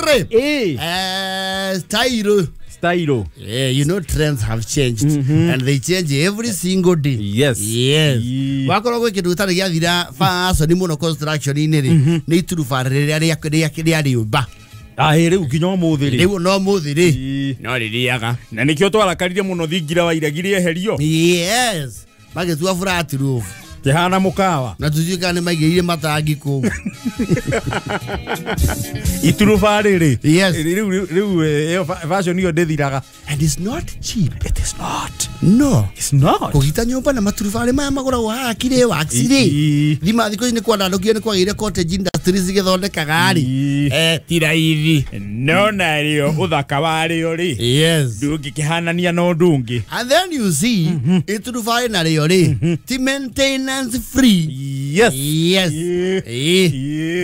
3. Style. Style. Yeah, you know trends have changed and they change every single day. Yes. Yes. Wakorwo gwĩ kĩndũ gĩtarĩ gĩathira fashion mũno construction-inĩ rĩ, nĩ iturubarĩ rĩrĩa rĩa rĩũmba. Rĩu nginya ũmũthĩ rĩ. Rĩu no ũmũthĩ rĩ. No rĩrĩaga. Na nĩkĩo twarakarire mũno thingira wa iregi rĩeherio. Yes. Magĩtua flat roof. Kĩhana mũkawa. Na tũtiũĩ kana nĩ maigĩrĩire matangi kũu. Iturubarĩ rĩ. Yes. Rĩu ĩyo fashion ĩyo ndĩthiraga. And it's not cheap. It is not. No. It's not. Kũgita nyũmba na maturubarĩ maya magũragwo haha kirĩ wax rĩ. Thima thikũ ici nĩ kwandandũkio nĩ kwagĩire cottage industries igĩthondekaga rĩ. Ti raithi. No narĩo ũthaka warĩo rĩ. Yes. Ndũngĩkĩhanania na ũndũ ũngĩ. And then you see, iturubarĩ narĩo rĩ, ti maintenance free. Yes. Yes.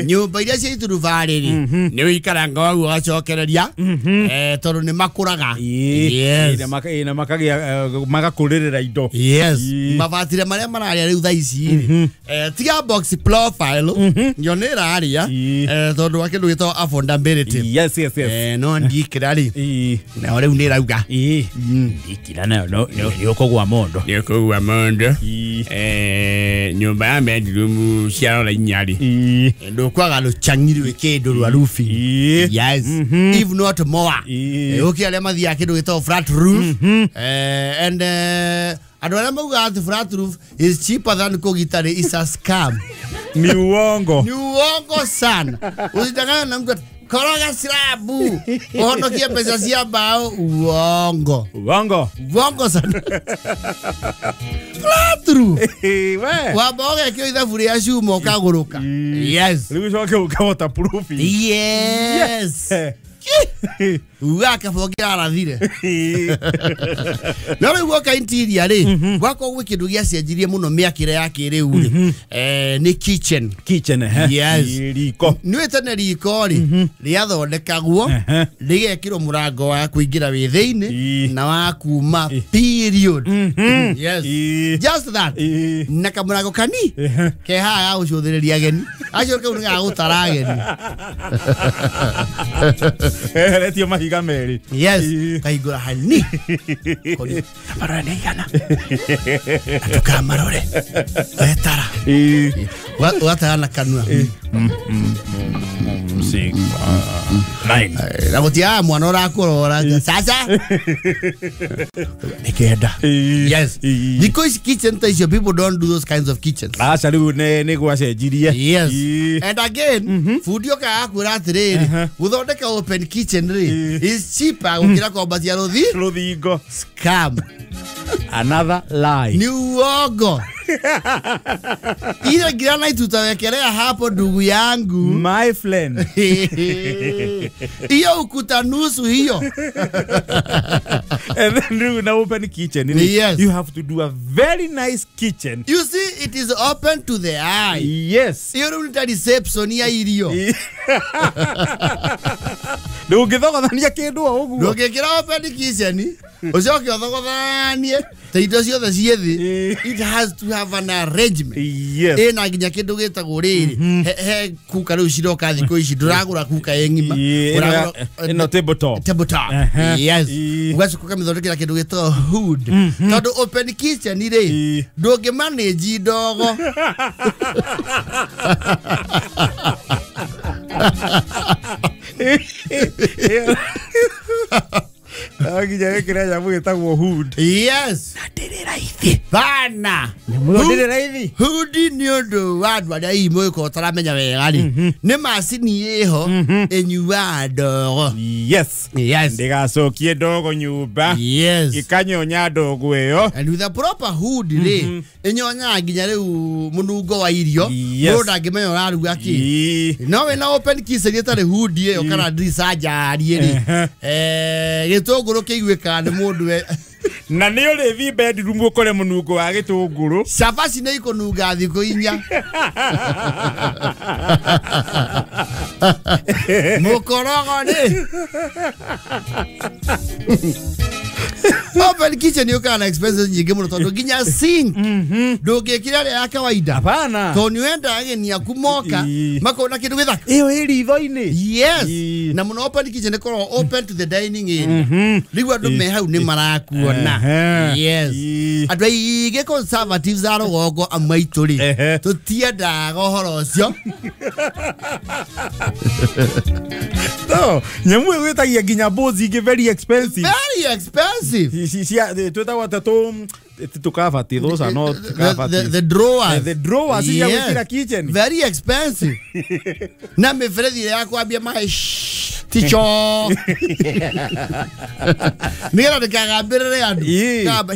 Nyũmba iria cia iturubarĩ rĩ, nĩ ũikaranga waguo ũgacokereria, tondũ nĩ makũraga. Yes. Na makagĩa magakũrĩrĩra indo. Yes. Mabatire marĩa mararĩa rĩu thaa ici rĩ, tiga box profile yo nĩ ĩrarĩa, tondũ wa kĩndũ gĩtagwo affordability. Yes, yes, yes. No ndikĩra rĩ, nayo rĩu nĩ ĩrauga. Ndikĩra nayo nĩ ũkũgwa mondo. Nĩ ũkũgwa mondo. Nyũmba ya bedroom ciarora inya rĩ, ndũkwaga rũcang'i rwĩ kĩndũ rwa roofing. Yes. If not more. Ũkĩ arĩa mathiaga kĩndũ gĩtagwo flat roof. And andũ arĩa maugaga atĩ flat roof is cheaper than kũgita rĩ, is a scam. Ni uongo. Ni uongo sana. Usidanganywe na mtu ati koroga silabu uhonokie pesa cia mbao. Uongo. Uongo. Uongo sana. Flat roof. Wamba ũgekĩra ithabu rĩa cuma ũkagũrũka. Yes. Rĩu ũcoke ũka waterproofing. Yes. Ugaga kaba ũngĩrarathire. No rĩu woka interior rĩ, gwakorwo gwĩ kĩndũ gĩacenjirie mũno mĩakĩre ya kĩrĩu rĩ, nĩ kitchen. Kitchen, Yes. Riko. Nĩ tene riko rĩ, rĩathondekagwo, rĩgekĩrwo mũrango wa kũingĩra wĩ thĩinĩ na wa kuma period. Yes. Just that. Na kamũrango kani ke haha ga gũcũthĩrĩria ageni. Acio kau nĩ ga gũtara ageni. Eheretie mahiga merĩ. Yes. Kaingũra hani. Marore nĩ igana. Ndũkamarore. Wetara. Ũgatara na kanua. 6 9. Na gũtiaga mwana ũrakũrora. Sasa. Nĩ kenda. Yes. Thikũ ici kitchen ta icio, people don't do those kinds of kitchens. Aca rĩu nĩ gwacenjirie. Yes. And again, fundi okaga akwĩra atĩrĩrĩ, gũthondeka open kitchen rĩ is cheaper gũkĩra kwambatia rũthingo. Scam. Another lie. Ni uongo. Ile granite tutawekelea hapo ndugu yangu. My friend. Hiyo ukuta nusu hiyo. And then you now open kitchen. Yes. You have to do a very nice kitchen. You see, it is open to the eye. Yes. Hiyo ni reception ya irio. Ndũngĩthogothania kĩndũ o ũguo. Ndũngĩkĩra open kitchen. Ũcoke ũthogothanie ta indo ciothe ciĩ thĩ. It has to have an arrangement. Yes. Ĩna nginya kĩndũ gĩtagwo rĩrĩ, he kuka rĩu ciroka thikũ ici ndũragũra kuka ĩ ng'ima. Ĩno tabletop. Tabletop. Yes. Ũgacoka ũkamĩthondekera kĩndũ gĩtagwo hood. Tondũ open kitchen rĩ, ndũngĩ manage ndogo. Nginya gĩkĩra nyamũ ĩtagwo hood. Yes. Na ndĩrĩ raithi. Bana. Nyamũ ĩyo ndĩrĩ raithi. Hood nĩ ũndũ wa andũ arĩa hihi mũgĩkorwo ũtaramenya wega rĩ, nĩ macini ĩho ĩnyuaga ndogo. Yes. Yes. Ndĩgacokie ndogo nyũmba. Yes. Ĩkanyonya ndogo ĩyo. And with a proper hood rĩ, ĩnyonyaga nginya rĩu mũnungo wa irio. Mũndũ ndangĩmenya ũraruga kĩ. No wĩna open kitchen ĩtarĩ hood ĩyo kana ndirica njariĩ rĩ, gĩtũngũrũ kĩiguĩkaga nĩ mũndũ we. Na nĩ ũrĩthiĩ bedroom ũkore mũnungo wa gĩtũngũrũ. Cabaci nĩ ikũnunga thikũ inya. Mũkorogo nĩ. Open kitchen yũkaga na expenses nyingĩ mũno tondũ nginya sink ndũngĩkĩra ĩrĩa ya kawaida. Hapana. Tondũ nĩ wenda ageni aku moka makona kĩndũ gĩthaka. Ĩyo ĩ ritho-inĩ. Yes. Na mũno open kitchen ĩkoragwo open to the dining area. Rĩu andũ me hau nĩ marakuona. Yes. Andũ aingĩ conservatives a rũgongo amwe aitũ rĩ, tũtiendaga ũhoro ũcio. No, nyamũ ĩgwĩtagia nginya boards ingĩ very expensive. Very expensive. Twĩtagwo atĩa tũkabati, those are not kabati. The drawers. The drawers cia gwĩkĩra kitchen. Very expensive. Na mĩberethi ĩrĩa ya kwambia maĩ ticho. Nĩgetha ndĩkagambĩrĩre andũ. Kamba.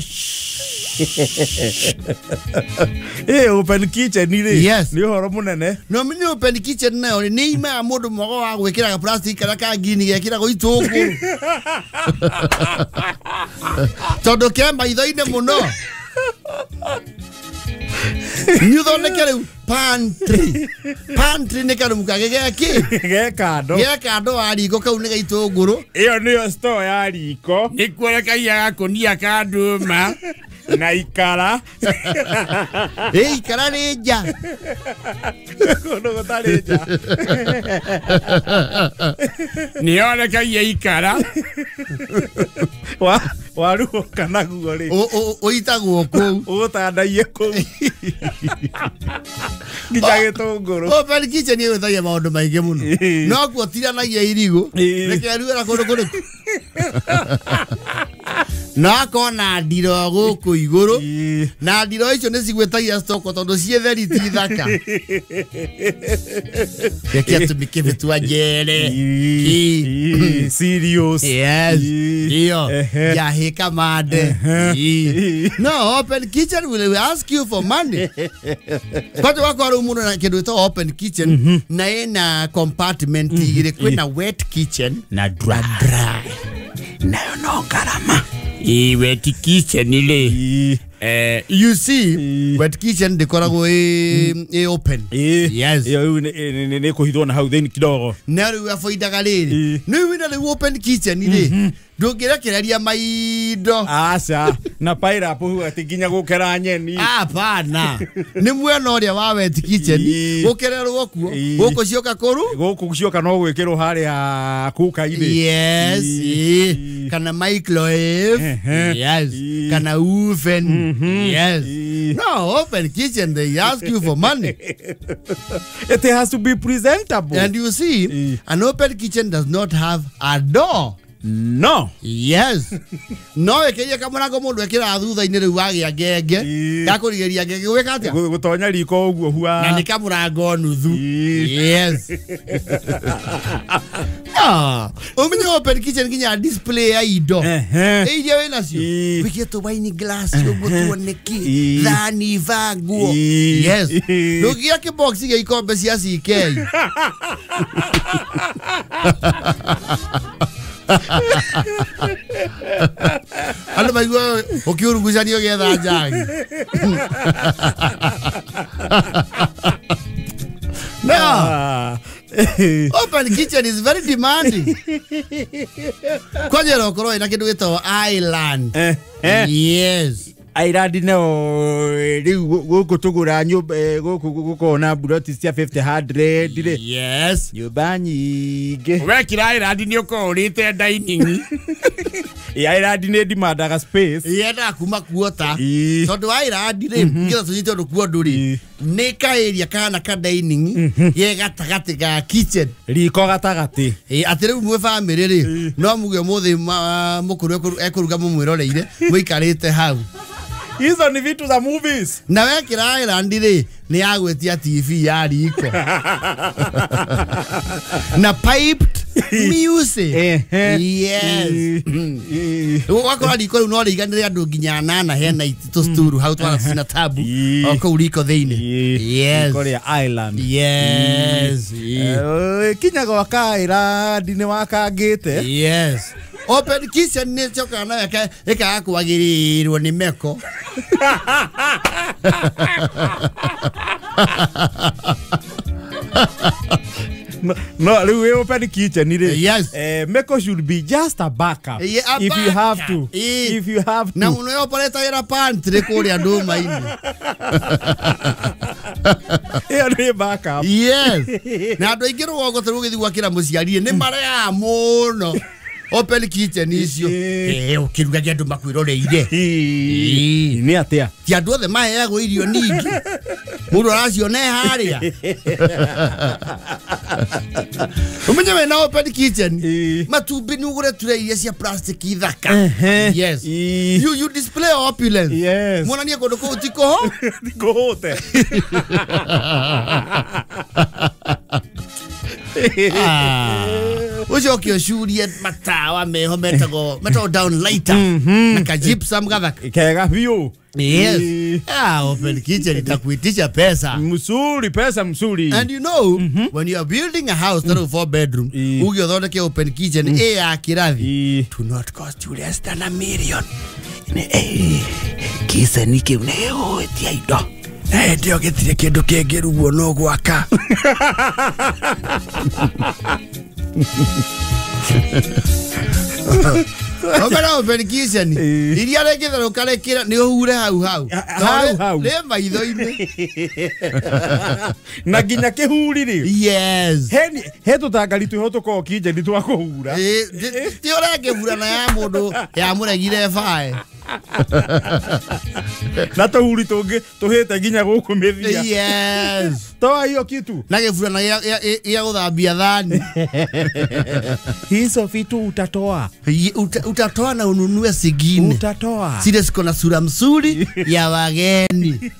Open kitchen rĩ. Yes. Nĩ ũhoro mũnene. No mini open kitchen nayo rĩ, nĩ ima ya mũndũ mwago wa gwĩkĩraga plastic kana ka ngini gekĩragwo itũngũrũ. Tondũ ke maitho-inĩ mũno. Nĩ ũthondeke rĩu pantry. Pantry nĩ karumu kangĩ geki. Ge kando. Ge kando wa riko kau nĩ ga itũngũrũ. Ĩyo nĩyo store ya riko. Nĩ kuonekagia gakũnia ka ndũma na ikara. Ikara nĩ nja. Kũndũ gũtarĩ nja. Nĩ yonekagia ikara. Waruoka naguo rĩ. Ũitagwo kũu. Ũgũtandaiye kũu. Nginya gĩtũngũrũ. Open kitchen ĩgwĩtagia maũndũ maingĩ mũno. No kuo tiranagia irigũ. Reke ruera kũndũ kũrĩkũ. Na akona ndiro gũkũ igũrũ. Na ndiro icio nĩ cigwĩtagia stoko tondũ ciĩ theri ti thaka. Reke atũmĩke mĩtua njere. Serious. Yes. Iyo. Yahika made. No, open kitchen will ask you for money. Kwanja wakwa rĩu mũndũ na kĩndũ gĩtagwo open kitchen na ĩna compartment igĩrĩ, kwĩna wet kitchen na dry. Nayo no ngarama. Wet kitchen rĩ. You see, wet kitchen ndĩkoragwo ĩ open. Yes. Ĩyo rĩu nĩ kũhithwo na hau thĩinĩ kidogo. Na rĩu aboindaga rĩrĩ. Rĩu wĩna rĩu open kitchen rĩ, ndũngĩrekereria maindo. Aca, na pineapple hau atĩ nginya gũkera nyeni. Hapana. Nĩ mwena ũrĩa wa wet kitchen gũkererwo kuo. Gũkũ cioka kũru? Gũkũ cioka no gwĩkĩrwo harĩa kuka-inĩ. Yes. Kana microwave. Yes. Kana oven. Yes. No, open kitchen, they ask you for money. It has to be presentable. And you see, an open kitchen does not have a door. No. Yes. No, ĩkĩria kamũrango mũndũ ekĩraga thutha-inĩ rĩu wagĩa ngenge. Gakũrigĩria ngenge gwĩka atĩa? Gũtonya riko ũguo hua. Na nĩ kamũrango nuthu. Yes. Ũmenye open kitchen nginya display ya indo. Iria wĩ nacio. Wĩkĩre tũ wine glass ũguo tuoneke. Thani ibanguo. Yes. Ndũngĩgĩa kĩbox gĩa ikombe cia CK. Andũ maigua ũkĩũrugucanio gĩetha njagi. No. Open kitchen is very demanding. Kwanja ũkorwo ĩna kĩndũ gĩtagwo island. Yes. Island no rĩu gũkũ tũgũra nyũmba gũkũ gũkorwo na mburoti cia 50 rĩ. Yes. Nyũmba nyingĩ. Wekĩra island nĩ ũkorwo ũrĩte dining. Island nĩ demandaga space. Yendaga kuma kuota. Tondũ island rĩ, nĩgetha tũnyite ũndũ kuo ndũrĩ. Nĩ ka area kana ka dining ge gatagatĩ ga kitchen. Riko gatagatĩ. Atĩ rĩu mwĩ family rĩ, no muge ũmũthĩ mũkũrũ ekũruga mũmwĩroreire mũikarĩte hau. Hizo ni vitu za movies. Na wekĩra island rĩ, nĩ ya gwĩtia TV ya riko. Na piped music. Yes. Wakora riko rĩu no rĩiganĩre andũ nginya anana hena tũsturu hau twara cina tabu o kũu riko thĩinĩ. Yes. Riko rĩa island. Yes. Kinya gwaka island nĩ wakangĩte. Yes. Open kitchen nĩ cokaga nayo ĩkaga kwagĩrĩirwo nĩ meko. No, rĩu wĩ open kitchen rĩ. Yes. Meko should be just a backup. Yeah, a if you have to. backup. If you have to. Na mũno yoparetagĩra pantry kũrĩa ndũma-inĩ. Ĩyo nĩ backup. Yes. Na andũ aingĩ rũgongo ta rĩu ũgĩthiĩ gwakĩra mũciari nĩ mareaga mũno open kitchen icio. Ũkĩrugagia andũ makwĩroreire. Nĩ atĩa? Ti andũ othe maheagwo irio nyingĩ. Mũndũ araciona e harĩa. Ũmenye wĩna open kitchen matumbĩ nĩ ũgũre tray iria cia plastic thaka. Yes. You display opulence. Yes. Muonanie kũndũ kũu ti kũho. Ti kũhũte. Ucoke ũcurie matawa meho metagwo down lighter na ka gypsum gathaka kega biũ. Yes. Open kitchen itakuitisha pesa. Msuri, pesa msuri. And you know, when you are building a house that is 4 bedroom, uge uthondeke open kitchen ya kirathi, do not cost you less than $1 million. Kisa niki uneotia indo. Ndio gitire kindu kingirugwo no gwaka. Obera open kitchen iria rĩngĩtherũka rĩkĩra nĩ ũhure hau hau hau nĩ maitho-inĩ na nginya kĩhuri rĩ. Yes. He tũtangari twĩho tũkoragwo kitchen twa kũhura. Ti ũrengĩburana ya mũndũ yamũregire bae na tũhuri tũngĩ tũhĩte nginya gũkũ mĩthia. Yes. Toa hiyo kitu na gĩburana gĩa gũthambia thani. Hizo vitu utatoa. Utatoa na ununue zingine. Utatoa. Zile ziko na sura mzuri ya wageni.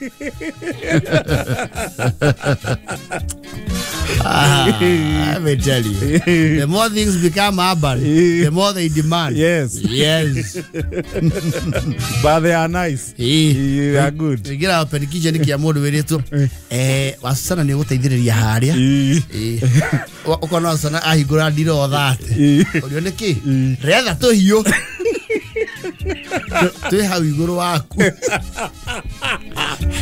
I may tell you, the more things become urban, the more they demand. Yes. Yes. But they are nice. They are good. Ngira open kitchen kia mundu wiritwo wacana ni guteithiriria haria. Ukona wacana ahingura ndiro thate. Urio niki? Retha tuhiu. Twi hau iguru waku.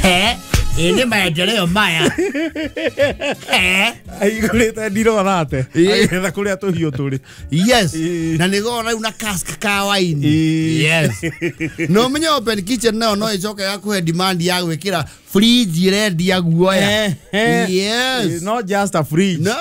He ĩnĩ maendeleo maya. Aigũrĩte ndiro thate. Agetha kũrĩa tũhiũ tũrĩ. Yes. Na nĩgona rĩu na cask ka waini. Yes. No menye open kitchen nayo no ĩcoke yakũhe demand ya gwĩkĩra fridge irendia guoya. Yes. It's not just a fridge. No.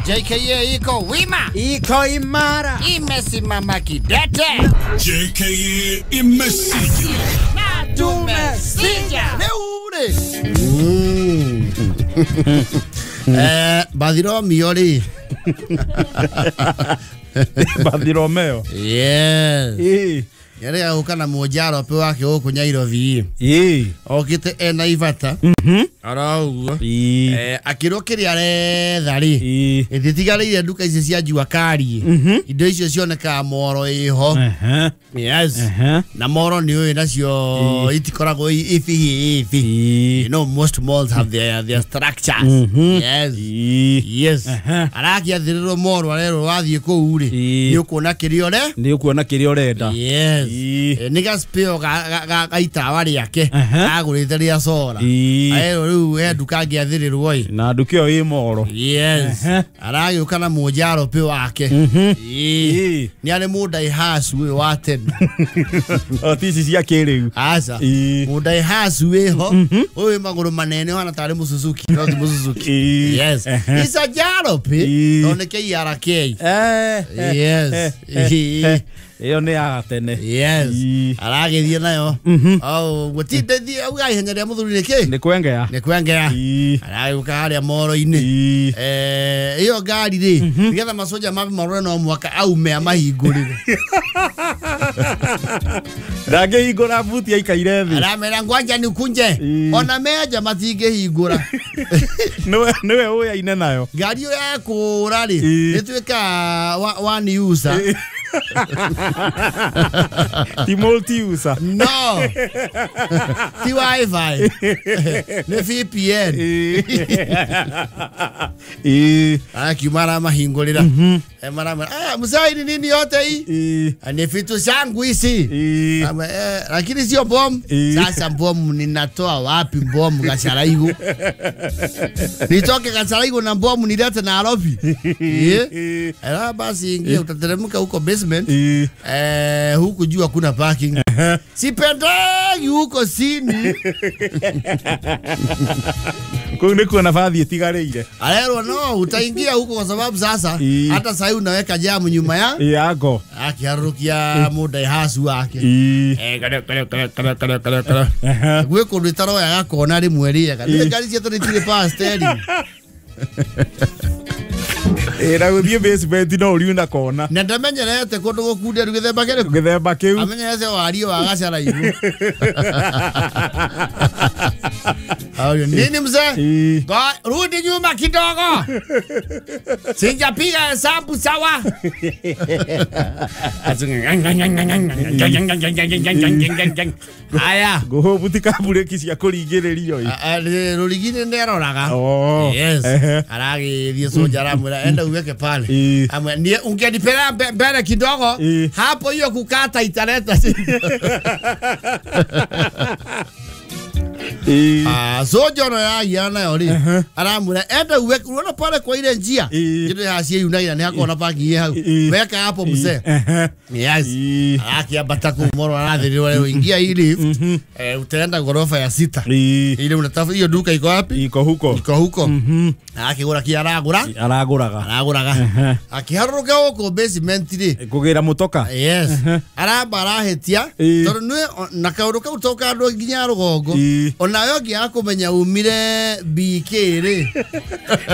JKA iko wima, iko imara, imesimama kidete. JKA imesija na tumesija leure. Bathiromio ri. Bathiromeo. Yes. Yarega guka na mũnjaro pe wake gũkũ Nairobi. Okĩte ena ibata. Oro ũguo. Akĩrwo kĩrĩa aretha rĩ, ĩtitigarĩire nduka ici cia jua kali. Indo icio cionekaga moro ĩho. Yes. Na moro nĩ ũĩ nacio itikoragwo ibi ibi. You know, most malls have their structures. Yes. Yes. Arakiathĩrĩrwo moro arerwo wathiĩ kũu rĩ, nĩ ũkuona kĩrĩa ũre? Nĩ ũkuona kĩrĩa ũrenda. Yes. Nĩ gaspeo ga itawa rĩake agũrĩte rĩa cora. Aerwo rĩu he nduka angĩathĩrĩrwo ĩ. Na nduka ĩyo ĩ moro. Yes. Aragĩũka na mũnjaro pe wake. Nĩ arĩ mũndaihacu ũyũ wa tene. O ti ici cia kĩrĩu. Aca. Mũndaihacu wĩho. Ũyũ wĩ magũrũ manene ũhana tarĩ mũsuzuki. No ti mũsuzuki. Yes. It's a jalopy. No nĩ KRK. Yes. Iyo nĩ ya tene. Yes. Aragĩthiĩ nayo. Oh, gũtindĩthiĩ auga ihenya rĩa mũthuri nĩ kĩ? Nĩ kwengea. Nĩ kwengea. Aragĩũka harĩa moro-inĩ. Ĩyo ngari rĩ, nĩgetha macoja mambe marore no mwaka aume amahingũrĩre. Ndangĩhingũra buti aikaire thĩ. Aramera ngwanja nĩ kunje. Ona menja matingĩhingũra. Nĩwe ũyaine nayo. Ngari ĩyo yakũra rĩ, ĩtuĩka one user. Ti multi-user. No. Ti wifi. Nĩ VPN. Akiuma aramahingũrĩra. Maramwĩra, mzee ni nini yote hii? Ni vitu zangu hizi. Lakini sio bomu. Sasa bomu ninatoa wapi bomu Gacharaigu? Nitoke Gacharaigu na bomu nilete Nairobi. Basi ingia utateremka huko basement. Huku juu hakuna parking. Sipendagi huko chini. Kuu nikuwa nafathi itigarĩire. Arerwo no utaingia huko kwa sababu sasa hata sasa unaweka jamu nyuma ya yako. Akiharukia muda hasu wake. Kare. Gwe kundu itaroyaga kona rimwe riega. Ngari cietu nĩ tirĩ power steering. Na gũthiĩ basement no ũriuna kona. Na ndamenyerete kũndũ gũkunderu gĩthemba kĩrĩkũ? Gĩthemba kĩu. Amenyerete wariĩ wa Gacharaigu. Nini mzee? Rudi nyuma kidogo. Sijapiga hesabu sawa. Haya. Ngũhũbutika mburĩki cia kũringĩrĩrio. Rũrigi nĩ aroraga. Yes. Aragĩthiĩ soja aramwĩra enda uweke pale. Amwe ungenipelea mbele kidogo hapo hiyo kukata italeta. Soja no yagia nayo rĩ aramwĩra enda uweke unaona pale kwa ile njia ndio yacie yunagira ni hakona parking hau weka hapo mzee. Yes. Akiambata kumoro arathĩrĩrwo leo ingia hii lift utaenda ghorofa ya 6 ile unatafuta hiyo duka iko wapi? Iko huko. Iko huko. Akigura kia aragura. Araguraga. Akiharũrũka gũkũ basement rĩ kũgĩra mũtoka. Yes. Aramba arahĩtia tondũ nĩ na kaũndũ kau toka andũ nginya rũgongo onawe ũngĩaga kũmenya umire BK rĩ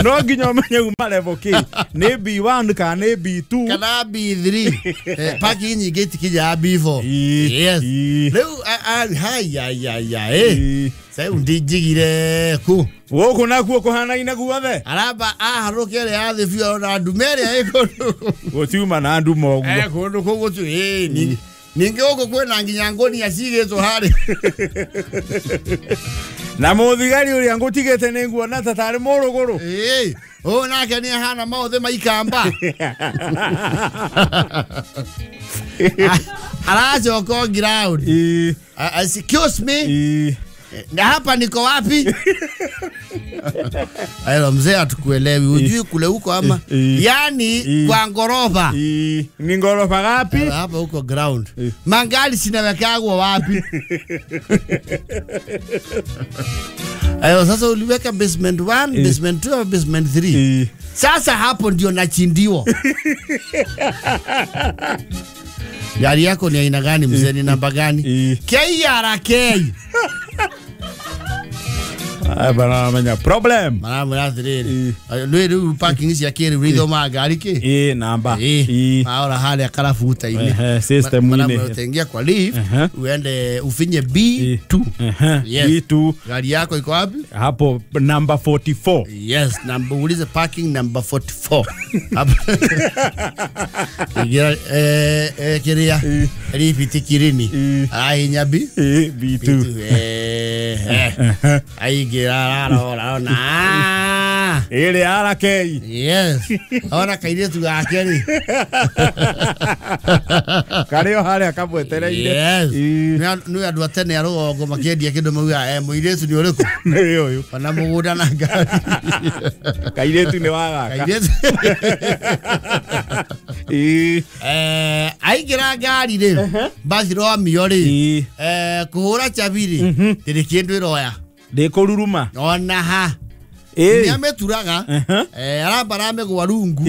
no nginya ũmenye uma level K nĩ B1 kana nĩ B2 kana B3 parking nyingĩ itikinyaga B4. Yes. Rĩu haya sasa ndinjigire ku gũkũ nakuo kũhanaine guothe aramba aharũke ĩrĩa ya thĩ biũ ona ndume ĩrĩa ĩ kũndũ gũtiuma na nduma ũguo kũndũ kũu gũtu ningĩ gũkũ kwĩna nginya ngũnia cigĩtwo harĩ na mũthigari ũrĩa ngũtigĩte nĩ nguona ta tarĩ mũrũgũrũ. Ũyũ nake nĩ ahana maũthĩ maikamba. Aracoka ground. Excuse me. Na hapa niko wapi? Ayo mzee hatukuelewi. Hujui kule huko ama? Yaani kwa ngorofa. Ni ngorofa ngapi? Hapa huko ground. Mangali sinawekagwa wapi? Ayo sasa uliweka basement 1, basement 2, basement 3. Sasa hapo ndio nachindiwa. Gari yako ni aina gani mzee, ni namba gani? KRK. Bana menya problem. Bana murathiriri. Nĩ rĩu parking cia kĩrĩu rĩthomaga ngari kĩ? Namba. Maora harĩa karabuta-inĩ. System-inĩ. Utaingia kwa lift, uende ufinye B2. Yes. B2. Gari yako iko wapi? Hapo number 44. Yes, number ulize parking number 44. Ingia kiria lift kirini. Ahinya B? B2. Aigira ararora ona. Ĩrĩ RK. Yes. Ona kairĩtu gake rĩ. Karĩ o harĩa kamwetereire. Yes. Nĩ andũ a tene a rũgongo makĩendia kĩndũ maugaga mũirĩtu nĩ ũrĩkũ? Nĩ ũyũ. Ona mũgũnda na ngari. Kairĩtu nĩ wa gaka. Kairĩtu. Aingĩra ngari rĩ. Bathi Romeo rĩ. Kũhũra chabi rĩ. Ndĩrĩ kĩndũ ĩroya. Ndĩkũruruma. Ona ha. Nĩ ameturaga aramba aramegwa rungu.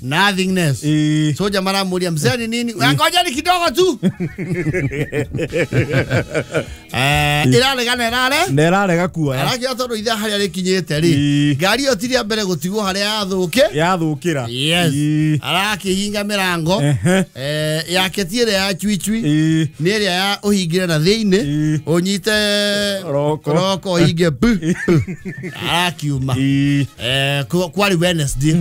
Nothingness. Soja maramũria mzee ni nini? Ngoja ni kidogo tu. Ĩrarega na ĩrarega kuoya. Arakia tondũ ithaa harĩa rĩkinyĩte rĩ, ngari ĩyo ti rĩa mbere gũtigwo harĩa yathũkĩra. Yes. Arakĩhinga mĩrango yake ti ĩrĩa ya chwichui, nĩ ĩrĩa ya ũhingĩre na thĩinĩ ũnyite roko ũhinge bu. Arakiuma kwarĩ Wednesday.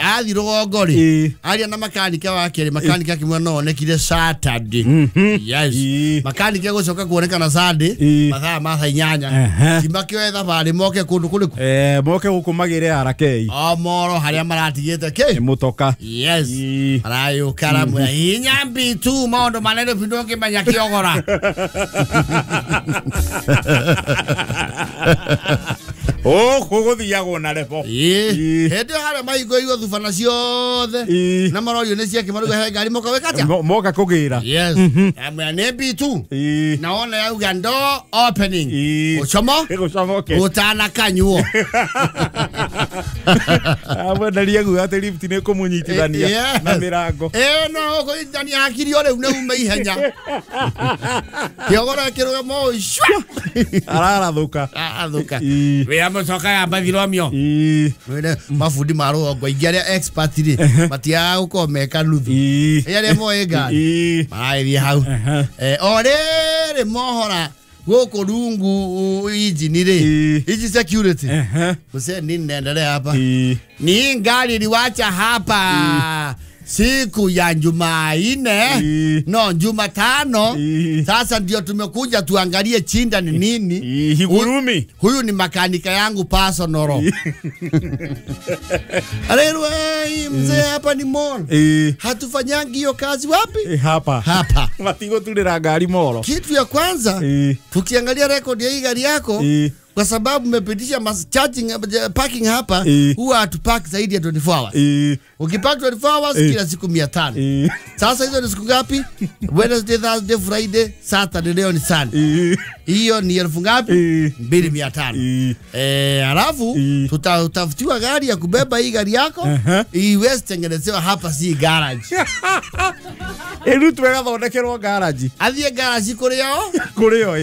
Athi rũgongo rĩ, aria na makanika wake rĩ, makanika akĩmwĩra no onekire Saturday. Yes. Makanika gũcoka kuonekana Sunday mathaa ma thaa 8. Ti makĩoe thabarĩ moke kũndũ kũrĩkũ? Moke gũkũ magĩre arakei. O moro harĩa maratigĩte kĩ? Mũtoka. Yes. Arayũka aramwĩra hinya mbitu maũndũ manene biũ ndũngĩmenya kĩogora. Gũgũthiagwo na rebo. Hĩndĩ ĩyo harĩa mahingũirwo thubana ciothe na marorio nĩ ciake marauga he ngari moka wĩka atĩa? Moka kũgĩra. Yes. Amwĩra nĩ mbitu. Na wona yauga door opening. Ũcomo? Gũcomoke. Ũtanakanyuo. Amwenderia guo atĩ lift nĩ kũmũnyitithania na mĩrango. No ũkũnyitithania hakiri o rĩu nĩ ume ihenya. Kĩogora kĩrũgamo ũũ, Ararathũka. Arathũka. Wĩra mũcoka ya Bathiromio. Mabundi ma rũgongo aingĩ arĩa expert rĩ, matiagaga gũkorwo meka nuthu. Arĩa moĩ ngari maragĩthiĩ hau. O rĩrĩ mohora gũkũ rungu injini rĩ, inji security. Mzee, nini naendelea hapa? Ni ngari liwacha hapa siku ya Jumanne, no Jumatano. Sasa ndio tumekuja tuangalie chinda ni nini. Higurumi. Huyu ni makanika yangu personal. Arerwa mzee, hapa ni mall. Hatufanyangi hiyo kazi wapi? Hapa. Hapa. Matigũturĩra ngari moro. Kitu ya kwanza, tukiangalia record ya hii gari yako, kwa sababu mmepitisha charging parking hapa, huwa hatupark zaidi ya 24 hours. Ukipark 24 hours kila siku 500. Sasa hizo ni siku ngapi? Wednesday, Thursday, Friday, Saturday, leo ni Sunday. Hiyo ni elfu ngapi? 2500. Alafu tutatafutiwa gari ya kubeba hii gari yako, iweze tengenezewa hapa, si garage. Ĩrutwo ĩgathondekerwo garage. Athiĩ garage kũrĩ o? Kũrĩ o.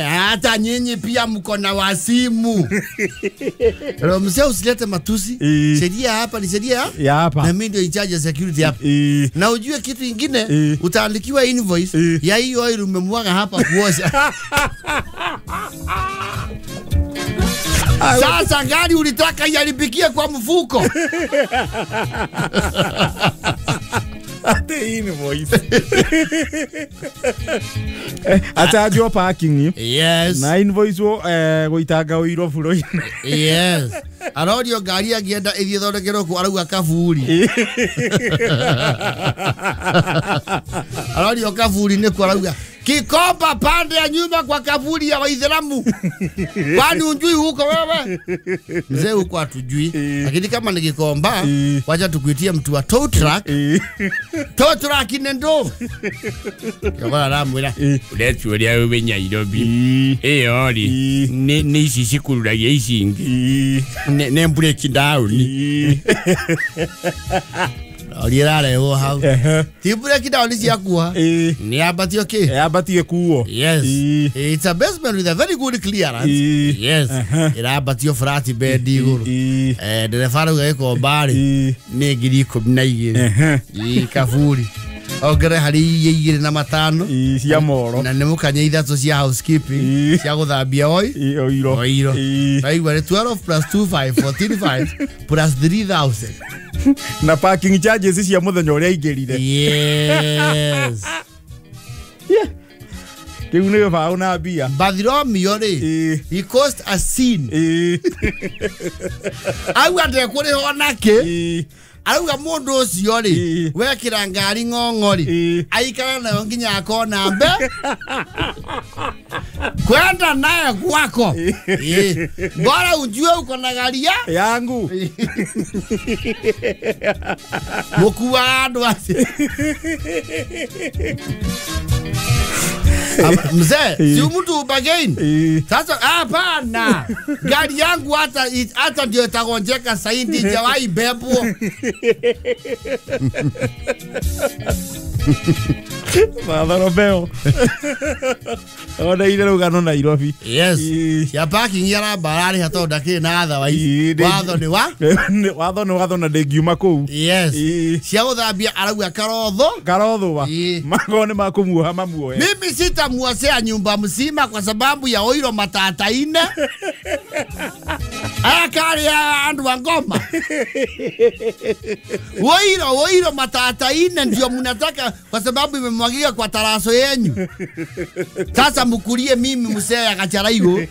Hata nyinyi pia mko na wasimu. Mzee, usilete matusi. Sheria hapa ni sheria ya hapa. Na mimi ndio in charge ya security hapa. Na ujue kitu ingine, utaandikiwa invoice ya hiyo oil umemwaga hapa kuosha. Sasa gari ulitaka iaribikie kwa mfuko. Ate invoice. Atajwo parking. Yes. Na invoice wo gũitanga ũiro buro-inĩ. Yes. Arorio ngari angĩenda ĩthiĩ thondekerwo kũ arauga kaburi. Arorio kaburi nĩ kũ arauga Kikomba pande ya nyumba kwa kaburi ya Waislamu. Kwani unjui huko wewe? Mzee huko hatujui. Lakini kama ni Kikomba, wacha tukuitie mtu wa tow truck. Tow truck ni ndo. Yobara ramwira. Ureturia wewe Nairobi. Ĩyo rĩ, nĩ ici cikururagia ici ingĩ. Nĩ break down. Orira hau. Ti break down ciakua. Ni ambatio ki? Ambatie kuo. Yes. It's a basement with a very good clearance. Yes. Ĩrambatio flat bed igũrũ. Ndereba arauga Gĩkomba rĩ nĩ 12,000. Kaburi. Ongere harĩ iria 25 cia moro. Na nĩ mũkanye 3 cia housekeeping cia gũthambia oiro. Oiro. Raigua nĩ 12 plus 2 5 14 5 plus 3000. Na parking charges cia muthenya uria aingirire. Yes. Yeah. Kiu ni bao na mbia. Bathiromio ri, he caused a scene. Auga ndekũrĩhwo nakĩ? Arauga mundu ucio ri wekira ngari ng'ong'o ri aikara nayo nginya akona mbe kwenda naye kwako. Bora ujue uko na gari yangu. Mukuwa andu acio. Mzee, si mtu bargain. Sasa hapana. Gari yangu hata ndio itagonjeka saidi jawahi bebwo. Bartholomeo oneire rũgano Nairobi. Yes. Cia parking aramba ararĩha tondũ ndakĩrĩ na otherwise. Watho nĩ wa? Watho nĩ watho na ndĩngiuma kũu. Yes. Cia gũthambia arauga karotho. Karothwa. Mago nĩ makũmuoha mamuohe. Mimi sitamuosea nyumba mzima kwa sababu ya oiro matata ine. Aya kari ya andu wa ngoma. Oiro matata ine ndio mnataka kwa sababu imemwagika kwa taraso yenyu. Sasa mukulie mimi musea ya kacharaigo.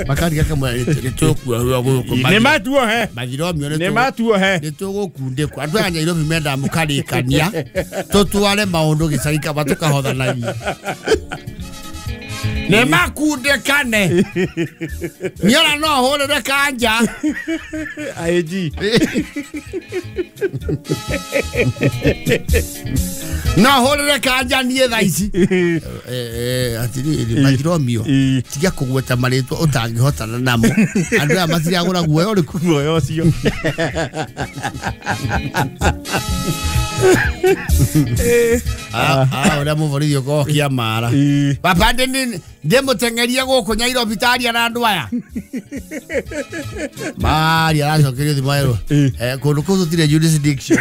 Makari kaka mwa nitokua huko. Ni matuo he. Mathiromio ni matuo he. Nitugukundikwa. Andu aya Nairobi menda mukarikania. Tutware maundu gicagi kaba tukahothanagia. Nĩ makundĩkane. Niona no hũrĩre kanja. IG. No hũrĩre kanja niĩ thaa ici. Atirĩrĩ Mathiromio. Tiga kũgweta marĩtwa ũtangĩhotana namo. Andũ aya matiragũra guoya ũrĩkũ? Guoya ũcio. Ũrĩa mũborithi ũkoragwo kĩamara. Baba ndĩmũteng'erie gũkũ Nairobi taria na andũ aya. Maria aracokerio thimũ erwo. Kũndũ kũu tũtirĩ jurisdiction.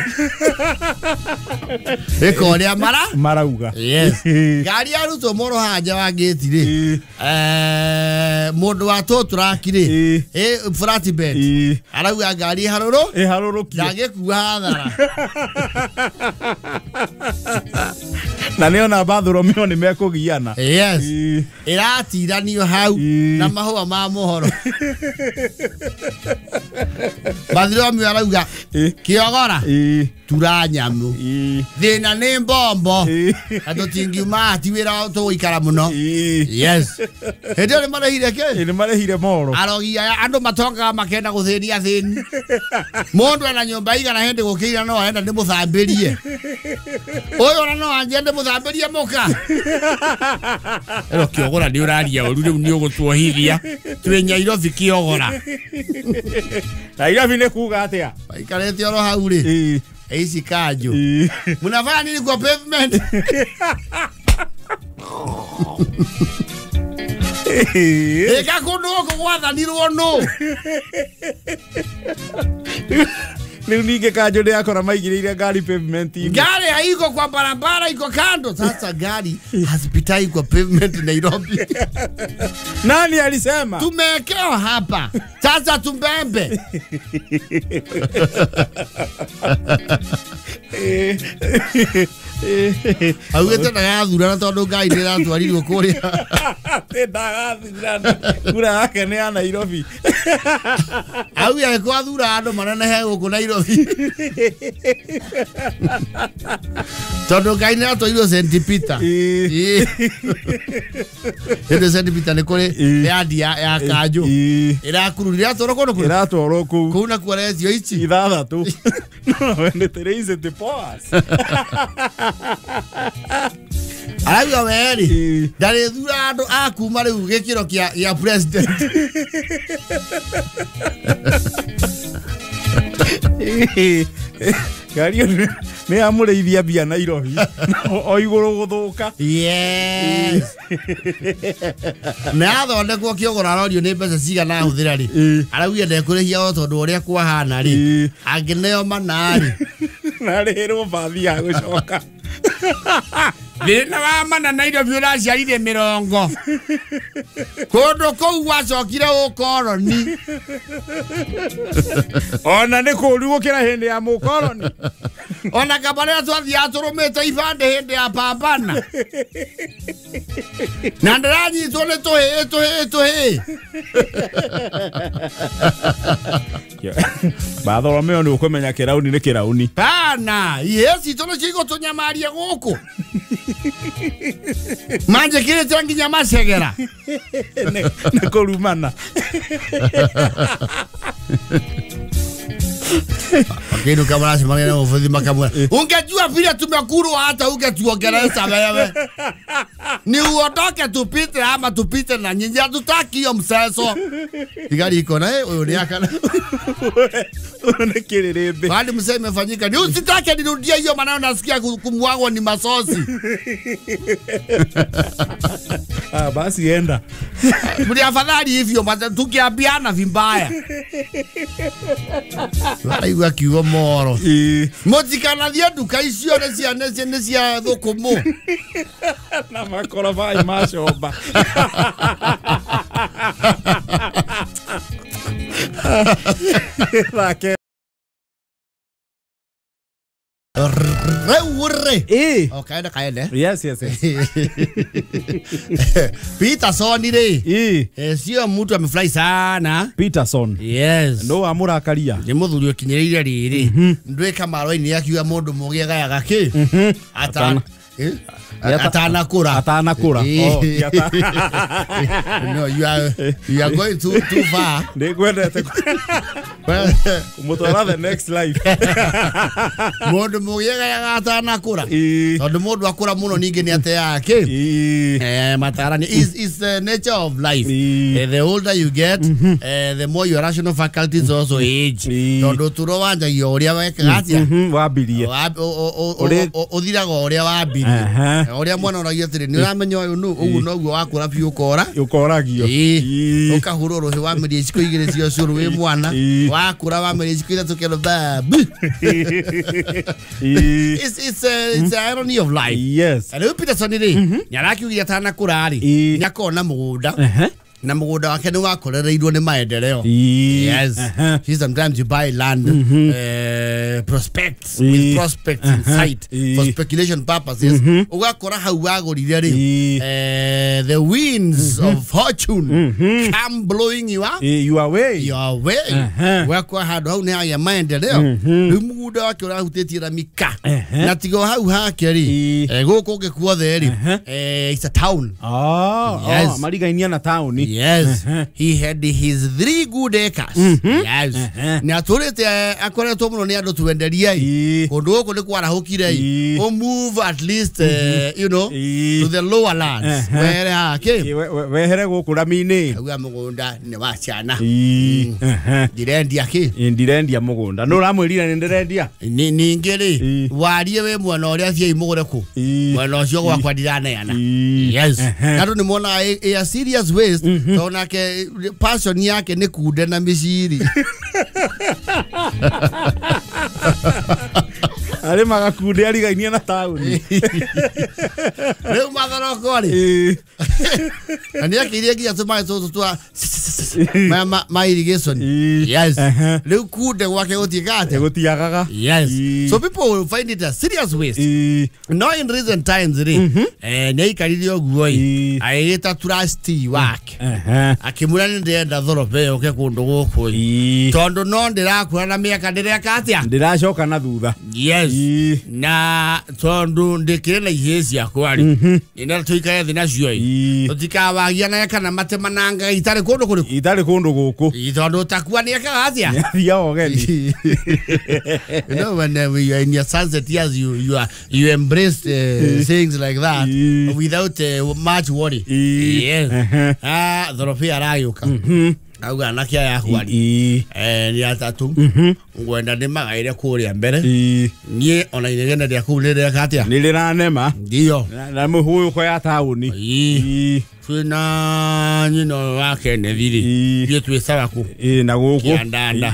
Ĩka ũrĩa marauga. Yes. Ngari yarutwo moro haha nja wa gate rĩ. Mũndũ wa tũtũraki rĩ. Flatbed. Arauga ngari ĩharũrũ. Ĩharũrũkio. Ndangĩkua hathara. Na nĩ ona Bartholomeo nĩ mekũgiana. Yes. Ĩratiranio hau na mahũa ma mũhoro. Bartholomeo arauga kĩogora tura nyamũ. Thĩna nĩ mbombo. Na tũtingiuma ti wĩra tũgũikara mũno. Yes. Hĩndĩ ĩyo nĩ marĩhire kĩ? Nĩ marĩhire moro. Arogi aya andũ matongaga makenda gũthĩnia athĩni. Mũndũ ena nyũmba igana hĩndĩ gũkĩira no arenda ndĩmũthambĩrie. Ũyũ ona no anjie ndĩmũthambĩrie mũka. Ĩro kĩogora nĩ ũraria ũru rĩu nĩ ũgũtuohithia. Twĩ Nairobi kĩogora. Nairobi nĩ kuga atĩa? Maikarĩte oro hau rĩ. Ici kanjũ. Mnafanya nini kwa pavement? Ĩka kũndũ gũkũ gwathanirwo nũ? Rĩu ningĩ kanjũ nĩ akora maigĩrĩire ngari pavement-inĩ. Ngari haiko kwa barabara iko kando. Sasa gari hazipitai kwa pavement Nairobi. Nani alisema? Tumewekewa hapa. Sasa tumbembe. Augĩte ndagathurana tondũ ngai nĩ ĩratwarirwo kũrĩa. Ndagathurana. Kura yake nĩ ya Nairobi. Auge angĩkorwo athura andũ manenehe gũkũ Nairobi. Tondũ ngai nĩ ĩratwarirwo St. Peter. Hĩndĩ St. Peter nĩ kũrĩ yandi ya kanjũ. Ĩrakururira ĩratwarwo kũndũ kũrĩkũ? Ĩratwarwo kũu. Kũu nakuo aretio ici? Ithathatũ. No, when it rains it pours. Arauga we-rĩ ndarĩthura andũ a kuma rĩu gĩkĩro kĩa president. Ngari ĩyo nĩ yamũrĩithia mbia Nairobi o igũrũ gũthũka. Yes. Na yathondekwo kĩogora arorio nĩ mbeca cigana ahũthĩra rĩ. Araugire ndekũrĩhia o tondũ ũrĩa kwahana rĩ. Angĩneo mana rĩ. Na arĩhĩrwo bathi ya gũcoka. Thĩna wa mana Nairobi ũraciarire mĩrongo. Kũndũ kũu gwacokire ũkoroni. Ona nĩ kũũru gũkĩra hĩndĩ ya mũkoroni. Ona kaba rĩrĩa twathiaga tũrũmĩte ibandĩ hĩndĩ ya pambana. Na ndĩranyitwo nĩ tũhĩĩ tũhĩĩ tũhĩĩ. Bartholomeo nĩ ũkũmenya kĩrauni nĩ kĩrauni. Pana, ihĩĩ citũ nĩ cigũtũnyamaria gũkũ. Manjĩkĩrĩte nginya macegera. Nĩ kũrumana. Wakĩinũka maracemania na mũbũthi makamwĩra, ungejua vile tumekurwa hata ungetuongelesha wewe. Ni uondoke tupite ama tupite na nyinyi, hatutaki hiyo mseso. Thigari iko na huyo ni akana. Unaona Hadi msee imefanyika. Ni usitake nirudie hiyo maneno, nasikia kumwagwa ni masosi. Ah, basi enda. Mli afadhali hivyo tukiambiana vibaya. Raigua kiugo moro. Mutikanathie nduka icio nĩ cia thũkũmũ. Na makorobai macomba. Rake. Reure. Eh. Okay, kaende. Yes, yes, yes. Peterson ile. Eh. Sio mtu amefurahi sana. Peterson. Yes. No amurakaria. Ni muthuri ukinyireire riri. Ndwika marwa-ini akiuga mundu mugi agayaga ki? Atana. Atanakura. Atanakura. Oh, no, you are going too far. Ndikwendete. Kumutwara the next life. Mundu mugi agayaga atanakura. Tondu mundu akura muno ningi ni ateaga ki? Matarani is the nature of life. The older you get, the more your rational faculties also age. Tondu turo wanjagia uria wekaga atia? Wambirie. Uthiraga uria wambirie. Uria mwana oragia atiri ni uramenya uyu nu uguo noguo wakura biũ ukora ukoragio ukahurwo ruhi wameria iciko igĩrĩ cia ũcũrũ wĩ mwana wakura wameria iciko ithatũ kero babu. It's the irony of life. Yes. Rĩu Peterson rĩ nĩarakiugire atanakũra rĩ nĩakona mũgũnda na mũgũnda wake nĩ wakorereirwo nĩ maendeleo. Yes. See, sometimes you buy land prospects with prospects in sight for speculation purposes. Ugakora hau wagũrire rĩ the winds of fortune come blowing you up. Your way. Your way. Wakwa handũ hau nĩ hagĩa maendeleo. Rĩu mũgũnda wake ũrahutĩtie ramika. Na tigo hau hake rĩ gũkũ ũngĩ kuothe rĩ it's a town. Yes. Marigainia na town. Yes, he had his 3 good acres. Yes. Na atũrĩte akoretwo mũno nĩ andũ twenderie kũndũ gũkũ nĩ kwarahũkire o move at least you know to the lower lands. Where hake wehere gũkũ rami-inĩ. Auga mũgũnda nĩ wa ciana. Ndirendia kĩ? Ndirendia mũgũnda. Nũ ũramwĩrire nĩ ndĩrendia? Ningĩ rĩ warie wĩ mwena ũrĩa thiĩi mũgũre kũ? Mwena ũcio gwakwa ndiraneana. Yes. Andũ nĩ monaga a serious waste. Tondũ nake passion yake nĩ kunde na mĩciri. Arĩmaga kunde arigainie na taũni. Rĩu mathoroko rĩ na nĩakĩirie nginya tũmaĩ tũtũ twa ma irrigation. Yes. Rĩu kunde gwake gũtiĩkaga atĩa? Gũtiagaga. Yes. So people will find it a serious waste. No, in recent times rĩ nĩaikarire ũguo ĩ agĩgĩta trustee wake akĩmwĩra nĩ ndĩrenda thorobe yũke kũndũ gũkũ ĩ tondũ no ndĩrakũra na mĩaka ndĩreka atĩa? Ndĩracoka na thutha. Yes. Na tondũ ndĩkĩrĩ na ihĩĩ ciakwa rĩ nĩ tũikare thĩ nacio ĩ tũtikawagia na kana matemananga itarĩ kũndũ kũrĩkũ? Itarĩ kũndũ gũkũ. Tondũ ũtakua nĩekaga atĩa? Nĩathiaga ũgeni. You know, when you are in your sunset years, you embrace things like that without much worry. Yes. Thorobe aragĩũka. Auga anake aya akwa rĩ nĩ atatũ ngwenda ndĩmagaĩre kũrĩa mbere niĩ ona inegene rĩa kũu nĩrĩreka atĩa? Nĩ rĩranema. Ndio. Na mũhũyũko ya taũni. Twĩna nyina wa Kenneth rĩ ithuĩ twĩ sawa kũ? Na gũkũ Kĩandanda.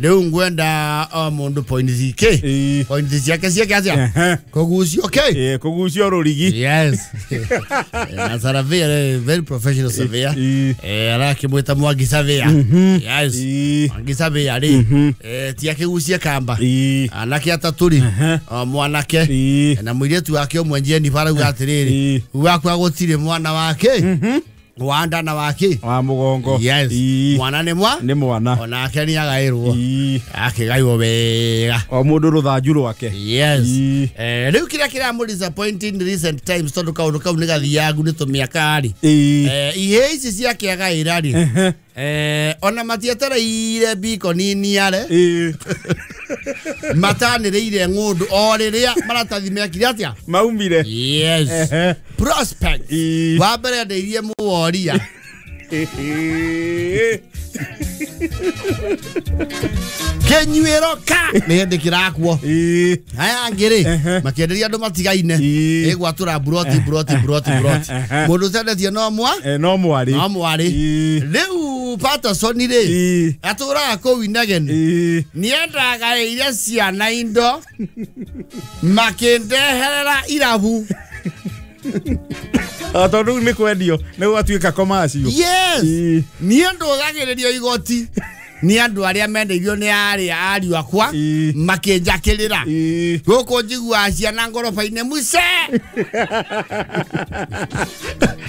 Rĩu ngwenda o mũndũ point ke point ciake ciake atĩa? Kũgucio ke? Kũgucio rũrigi. Yes. Na surveyor, very professional surveyor. Arakĩmwĩta Mwangi surveyor. Yes. Mwangi surveyor rĩ ti akĩgucia kamba. Anake atatũ rĩ o mwanake na mũirĩtu wake ũmwe Jennifer arauga atĩrĩrĩ gwakwa gũtirĩ mwana wake wanda na wake wa mugongo. Yes. Mwana nĩ mwa? Nĩ mwana. Onake nĩ agaĩrwo. Akĩgaĩrwo wega. O mũndũ rũthanju rwake. Yes. Rĩu kĩrĩa kĩramũ disappointing recent times tondũ kaũndũ kau nĩ gathiangu nĩ tũmĩaka rĩ. Ihĩĩ ici ciake agaĩra rĩ. Ona matietereire biko nini are. Matanĩrĩire ng'ũndũ o rĩrĩa maratathi mekire atĩa? Maumire. Yes. Prospect. Wa mbere endeirie mũworia. Kĩnyuĩro ka nĩ hĩndĩ kĩrakuo. Aya angĩ rĩ makĩenderia andũ matigaine ĩgwatũra buroti buroti buroti buroti. Mũndũ ũtendetie no mwa? No mwarĩ. No mwarĩ. Rĩu Patterson rĩ atũraga kũu Inegene. Nĩendagaĩire ciana indo makĩndeherera irabu. Tondũ nĩ kwendio nĩ gwatuĩka commercial. Yes. Niĩ ndũgagĩrĩrio igoti nĩ andũ arĩa mendeirio nĩ arĩa ariũ akwa makĩnjakĩrĩra. Gũkũ njiguaga ciana ngoroba-inĩ muce.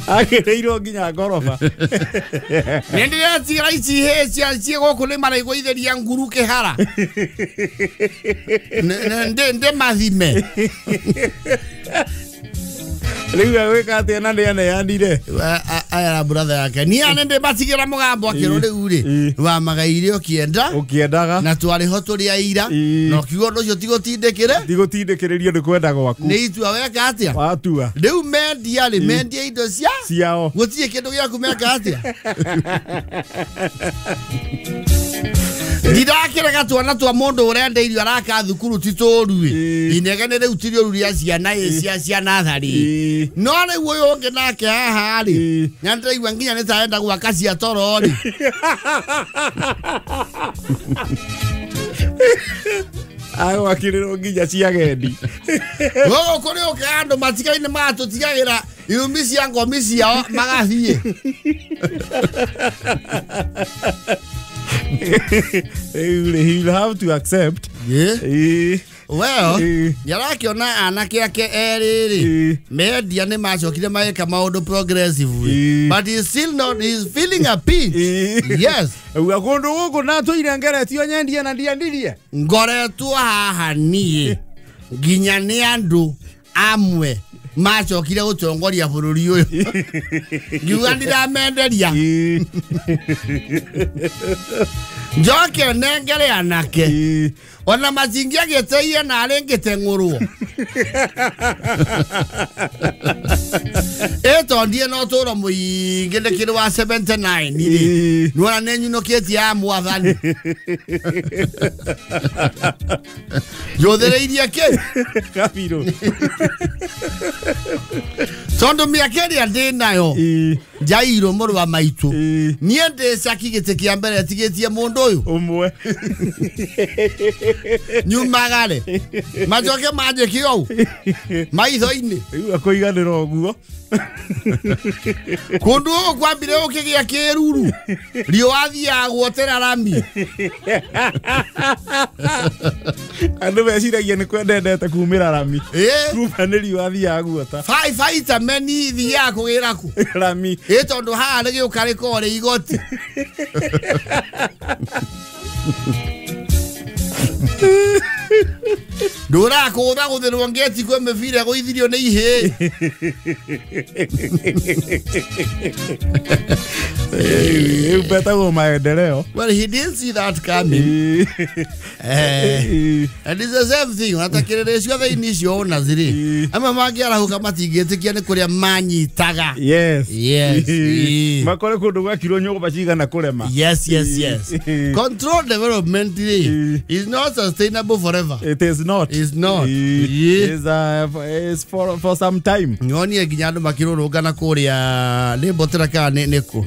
Akĩrĩirwo nginya ngoroba. Nĩ ndĩretigĩra ici hĩ cia ciĩ gũkũ nĩ maraigũithĩria nguru kĩhara. Ndĩ mathime. Rĩu agwĩka atĩa na nĩ aneanire? Aya brother yake. Niĩ ane ndĩmatigĩra mũgambo akĩrwo rĩu rĩ wamagaire ũkĩenda ũkĩendaga na twarĩ ho tũrĩ aira na ũkiuga ũndũ ũcio tigũtindĩkĩre tigũtindĩkĩrĩrio nĩ kwenda gwaku nĩ itua weka atĩa watua. Rĩu mendia rĩ mendia indo cia ciao gũtirĩ kĩndũ gĩaku meka atĩa. Ndirakĩrega twana twa mũndũ ũrenda irio araka thukuru ti tũũru ĩ inegene rĩu ti rĩũru rĩa ciana ĩ cia natharĩ. No rĩu ũyũ ũngĩ nake haha rĩ na ndĩraigua nginya nĩ ta arenda gwaka cia toro rĩ. Agwakĩrĩrwo nginya cia agendi. Gũkũ kũrĩ ũka andũ matigaine magatũtigagĩra irumi cia ngomi ciao magathiĩ. He'll have to accept. Yeah. Well, nĩarakĩona anake ake erĩ rĩ mendia nĩ macokire magĩka maũndũ progressive but he's still not, he's feeling a pinch. Yes. Auga kũndũ gũkũ natũire ngeretio nyendie na ndiendirie. Ngoretwo haha niĩ nginya nĩ andũ amwe macokire gũtongoria bũrũri ũyũ. Ngiuga ndiramenderia. Njoke nengere anake. Ona matingĩagĩteire narĩ ngĩteng'ũrwo. Ĩ tondie no tũro mũingĩ ndĩkĩrĩ wa 79 rĩ. Nĩwona nĩ nyinũkĩtie ya mwathani. Njũthĩrĩirie kĩ? Kabirũ. Tondũ mĩaka ĩrĩa ndĩnayo njairwo mũrũ wa maitũ niĩ ndĩ caki gĩtĩ kĩa mbere tigĩtie mũndũ ũyũ ũmwe. Nyumagare macoke manjĩke ũũ maitho-inĩ. Rĩu akũiganĩra ũguo. Kũndũ gũkũ kwambire gũkĩgĩa kĩruru riũa thiaga guotera rami. Andũ meciragia nĩ kwendendete kumĩra rami. Kuma nĩ riũa thiaga guota. Vitamin thiaga kũgĩra kũ? Rami. Ĩ tondũ haha rĩgĩũka rĩkoragwo rĩ igoti. Ndũraga kũgũthagũthĩrwo ngeti kwĩ mĩbira ĩgũithirio nĩ ihĩĩ. Rĩu betagwo maendeleo. Well, he didn't see that coming. And it's the same thing. Atakĩrĩrĩ ciothe icio owners rĩ amwe mangĩarahũka matingĩtĩkia nĩ kũrĩa manyitaga. Yes. Yes. Makore kũndũ gwakirwo nyũmba cigana kũrema. Yes, yes, yes. Control development rĩ is not sustainable forever. It is not. It's not. It's for some time. Nyonie nginya andũ makĩrũrũngana kũrĩa nĩ Mbotera kana nĩ kũ?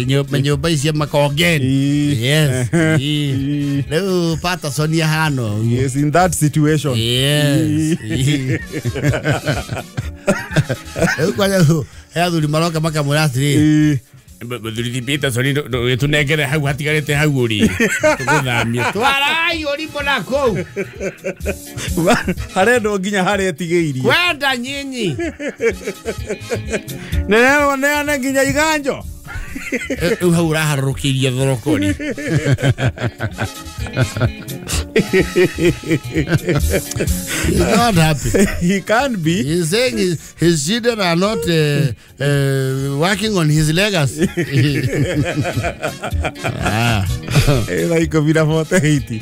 Nyũmba icio Makongeni. Yes. Rĩu Patterson ahana ũguo. Yes, in that situation. Yes. Rĩu kwanja he athuri maroka makamwĩra atĩrĩrĩ Mũthuri Peterson tũnengere hau hatigarĩte hau ũrĩ tũgũthamie twarai ũrimũ na kũu harendwo nginya harĩa etigĩirie kwenda nyinyi neane nginya iganjo. Rĩu hau ũraharũrũkĩirie thoroko-rĩ. He's not happy. He can't be. He's saying his children are not working on his legacy. Thaa 10:48.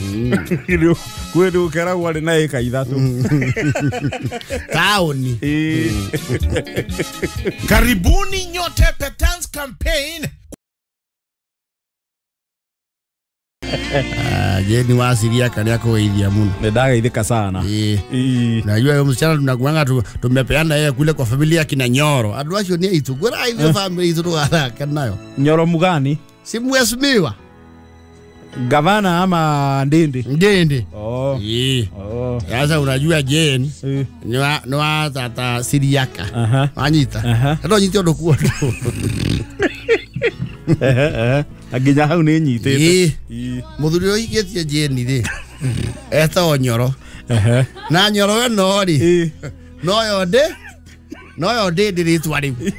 Kwĩ ndũ keragwo arĩ na ĩka 3. Taoni. Karibuni nyote Petans campaign. Je, ni wasiria kani akũgeithia mũno. Nĩndageithĩka sana. Najua huyo msichana tunakuanga tumepeana yeye kule kwa familia kina Nyoro. Andũ acio nĩ aitũ. Ngwĩra ithuĩ family itũ tũgathaka nayo. Nyoro mugani? Si mheshimiwa. Gavana ama Ndindi? Ndindi. Oh. Oh. Sasa unajua Jane ni wa tata Siriaka. Wanyita. Ndo nyite ũndũ kuo. Nginya hau nĩ nyitĩte. Mũthuri ũyũ ũhikĩtie Jane rĩ etagwo Nyoro. Na Nyoro ĩno rĩ noyo ndĩ rĩtwa rĩu.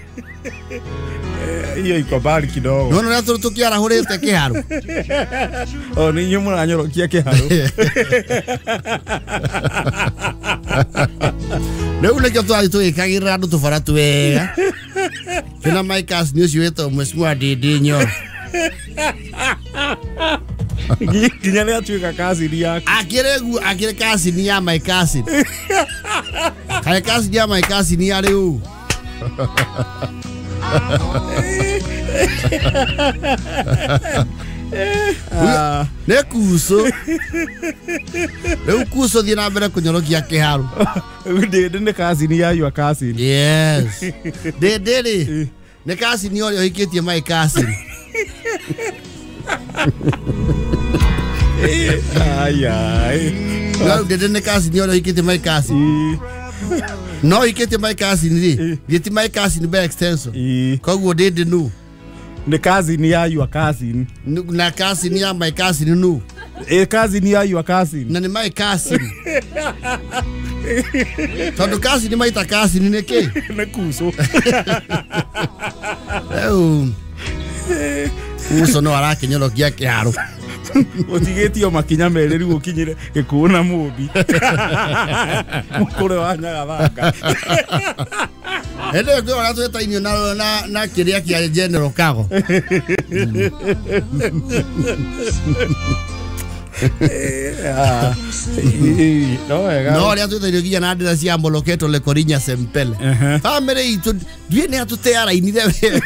Hiyo iko mbali kidogo. Nona ũrĩa tũkĩarahũrĩte kĩharũ. Oh, nĩ inyuĩ mũranyorokia kĩharũ. Rĩu nĩkĩo tũrathiĩ tũgĩkagĩrĩra andũ tũbara twega. Twĩna Micas nĩ ũcio wĩtagwo Mheshimiwa Ndindi Nyoro. Nginya nĩ atuĩka cousin yaku. Akĩrĩ akĩrĩ cousin ya my cousin. Kaĩ cousin ya my cousin ya rĩu. Nĩ kuco. Rĩu kuco thiĩ na mbere kũnyorokia kĩharũ. Ndindi nĩ cousin ya your cousin. Yes. Ndindi rĩ nĩ cousin ũrĩa ũhikĩtie my cousin. Ai. No, ndindi nĩ cousin ũrĩa ũhikĩtie my cousin. No ũhikĩtie my cousin rĩ, thiĩ ti my cousin by extension. Koguo ndindi nũ? Nĩ cousin ya your cousin. Na cousin ya my cousin nũ? Cousin ya your cousin. Na nĩ my cousin. Tondũ cousin maita cousin nĩ kĩ? Nĩ kuco. Rĩu kuco no arakĩnyorokia kĩharũ. Ũtigĩtio makinya merĩ rĩu ũkinyire Gĩkũyũ na Mũmbi. Mũkũrwe wa Nyagathanga. Hĩndĩ ĩyo kwĩ ũrĩa twĩtainio na kĩrĩa kĩa General Kago. No ũrĩa twĩtainio nginya na ndĩra cia Moloketo Lekorinya Sempele. Family itũ ndiũĩ nĩ atũtearainire wega.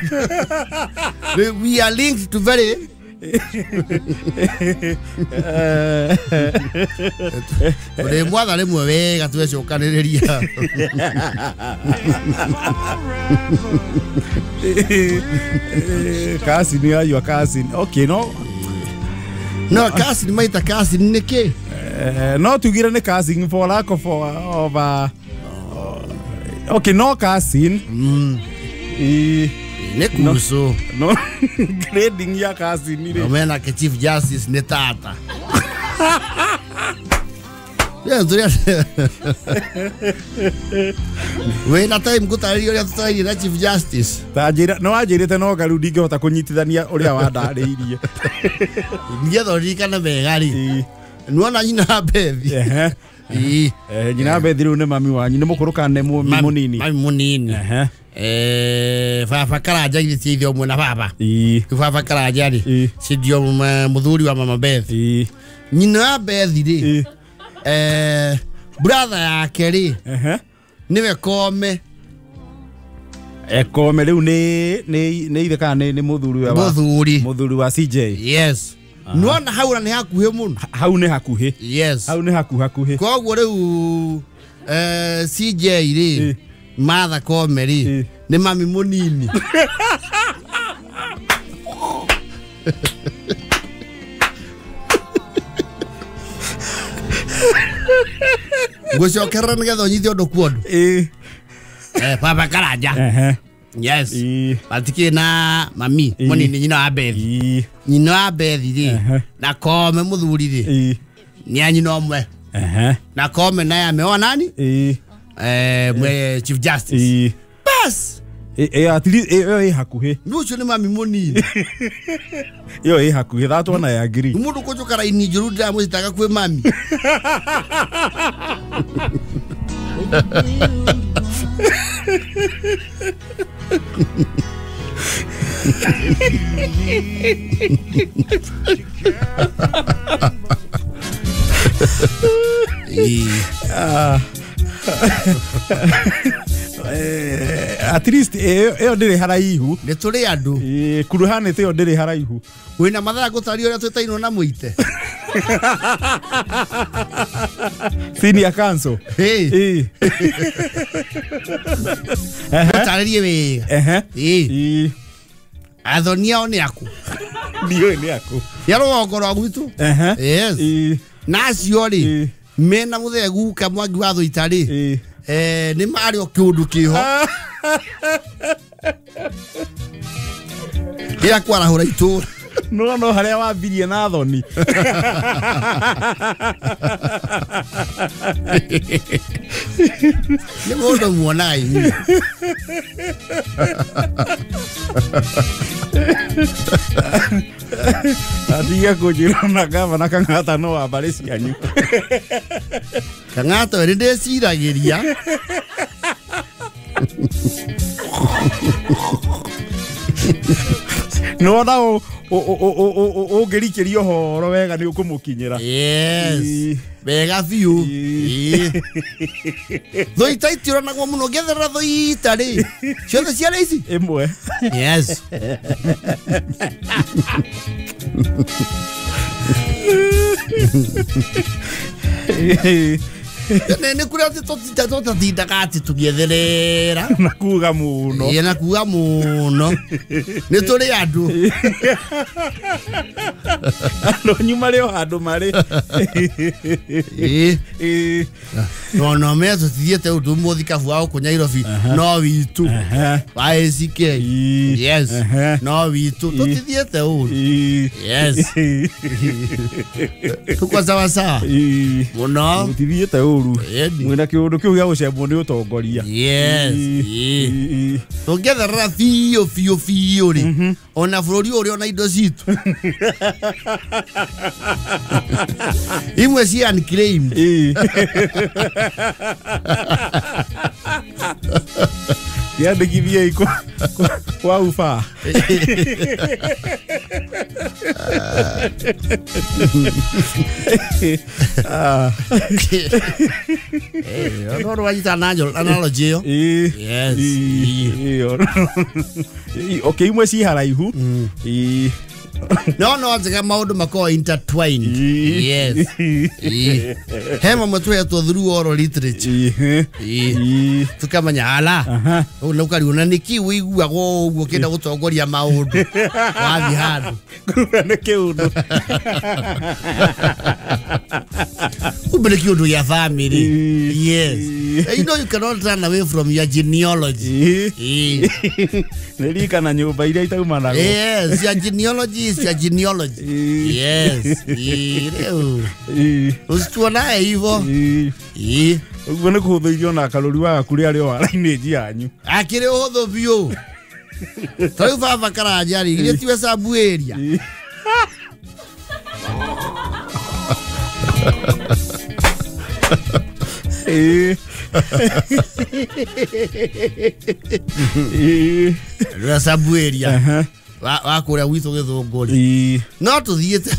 We are linked to very Ũrĩ mwatha rĩmwe wega twecokanĩrĩria. Cousin ya your cousin. Okay, no. No, cousin maita cousin nĩ kĩ? No tugire nĩ cousin for lack of okay, no cousin. Nĩ kuco. No grading ya cousin rĩ. Omena ke Chief Justice nĩ tata. Yeah, wĩna time ngũtarĩria ũrĩa tũtarairie na Chief Justice. Ta njĩra no wanjĩrĩte no ngaru ndingĩhota kũnyitithania ũrĩa wandarĩirie. Nĩgetha ũririkane wega rĩ. Nĩwona nyina wa Bethi. Nyina wa Bethi rĩu nĩ mami wanyu. Nĩ mũkũrũ kana nĩ mũnini? Mami mũnini. Baba Karanja githĩ ti ithe ũmwe na baba. Baba Karanja rĩ si ndio mũthuri wa mama Bethi. Nyina wa Bethi rĩ brother yake rĩ nĩwe Kome. Kome rĩu nĩ ithe kana nĩ mũthuri wa mũthuri wa CJ. Yes. Nĩwona hau nĩ hakuhĩ mũno. Hau nĩ hakuhĩ. Yes. Hau nĩ hakuhĩ. Koguo rĩu CJ rĩ Martha Kome rĩ nĩ mami mũnini. Ngũcokerera nĩgetha ũnyite ũndũ kwa ũndũ. Baba Karanja. Yes. Batikĩ na mami mũnini nyina wa Bethi. Nyina wa Bethi rĩ na Kome mũthuri rĩ nĩ a nyina ũmwe. Na Kome naye ameoa nani? Mwe Chief Justice. Bas. At least ĩyo ĩ hakuhĩ. Nĩ ũcio nĩ mami mũnini. Ĩyo ĩ hakuhĩ that one I agree. Mũndũ kũnjũka raini njũru ndĩramũcitaga kwĩ mami. At least ĩyo ndĩrĩ haraihu. Nĩ tũrĩ andũ. Kuruhanĩte ĩyo ndĩrĩ haraihu. Wĩna mathaa ngũtaria ũrĩa twĩtainwo na mũite. Senior council. Hey. Ũtarĩrie wega. Athoni ao nĩ aku. Ndiũĩ nĩ aku. Ya rũgongo rwa gwitũ. Yes. Na acio rĩ mena mũthee guka Mwangi wa Thũita rĩ nĩ marĩ o kĩũndũ kĩho gĩa kwarahũra itũra. No no harĩa wambirie na thoni. Nĩ mũndũ muonaga inyuĩ. Atiga kũnjĩra na gavana Kang'ata no wa mbarĩ cianyu. Kang'ata we nĩ ndĩciragĩria. Nĩwona ũngĩrikĩria ũhoro wega nĩ ũkũmũkinyĩra. Yes. Wega biũ. Thũita itiũranagwo mũno ngĩetherera thũita rĩ ciothe ciarĩ ici ĩmwe. Yes. Nĩ kũrĩa atĩ tũtatindaga atĩ tũgĩetherera na kuga mũno. Ĩĩ na kuga mũno. Nĩ tũrĩ andũ. Andũ anyu marĩ o handũ marĩ. Ĩĩ. No no me tũtithiĩte ũndũ mũthikabu wa gũkũ Nairobi no witũ wa ACK. Yes. No witũ tũtithiĩte ũru. Yes. Tuko sawa sawa. Mũno. Tũtithiĩte ũru. Mwĩna kĩũndũ kĩu gĩa gũcembwo nĩ ũtongoria. Yes. Tũngĩetherera biũ biũ biũ rĩ ona bũrũri ũrĩa ona indo citũ imwe ci unclaimed. Yandĩkithiei kwa uba. No rwanyita analogy ĩyo. Yes. Okay, imwe ci haraihu. No no njega maũndũ makoragwo intertwined. Yes. He mamwe tũhetwo through oral literature. Tũkamenya ala ũũ na ũkariũna nĩkĩ wĩiguagwo ũguo ũkĩenda gũtongoria maũndũ wathiĩ handũ. Kumbe nĩ kĩũndũ. Kumbe nĩ kĩũndũ gĩa family. Yes. You know you cannot run away from your genealogy. Nĩ rika na nyũmba iria itaumanagwo. Yes, your genealogy is your genealogy. Yes. Usituonae hivyo. Ũguo nĩ kũhũthĩirio na karũri waku rĩa arĩ o lineage yanyu. Akĩrĩ ũhũthũ biũ. Ta rĩu baba Karanja rĩ, githĩ tiwe Sambu area. Rĩrĩa Sambu area wa kũrĩa gwitũ Gĩthũngũ rĩ no tũthiĩte.